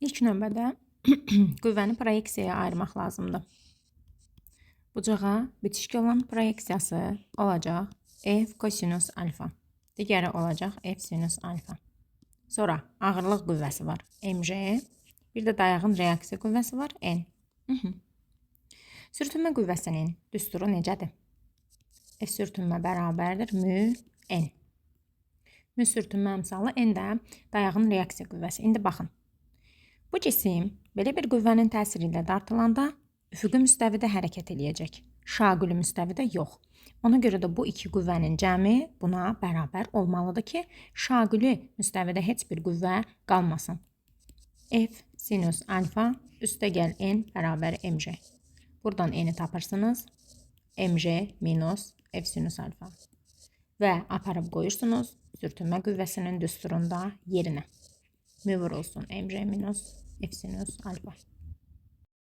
İlk növbədə qüvvəni proyeksiyaya ayırmaq lazımdır. Bucağa bitişik olan proyeksiyası olacaq F kosinus alfa. Digəri olacaq F sinus alfa. Sonra ağırlıq qüvvəsi var mg. Bir də dayağın reaksiya qüvvəsi var N. Sürtünmə qüvvəsinin düsturu necədir? F sürtünmə bərabərdir mü N. Mü sürtünmə əmsalı N də dayağın reaksiya qüvvəsi. İndi baxın. Bu cisim belə bir qüvvənin təsiri ilə dartılanda üfüqi müstəvidə hərəkət eləyəcək. Şaquli müstəvidə yox. Ona görə də bu iki qüvvənin cəmi buna bərabər olmalıdır ki, şaquli müstəvidə heç bir qüvvə qalmasın. F sinus alfa üstəgəl N bərabər mg. Buradan N-i tapırsınız. Mg minus F sinus alfa. Və aparıb qoyursunuz sürtünmə qüvvəsinin düsturunda yerinə. Mü vurulsun mg minus F sinus alfa.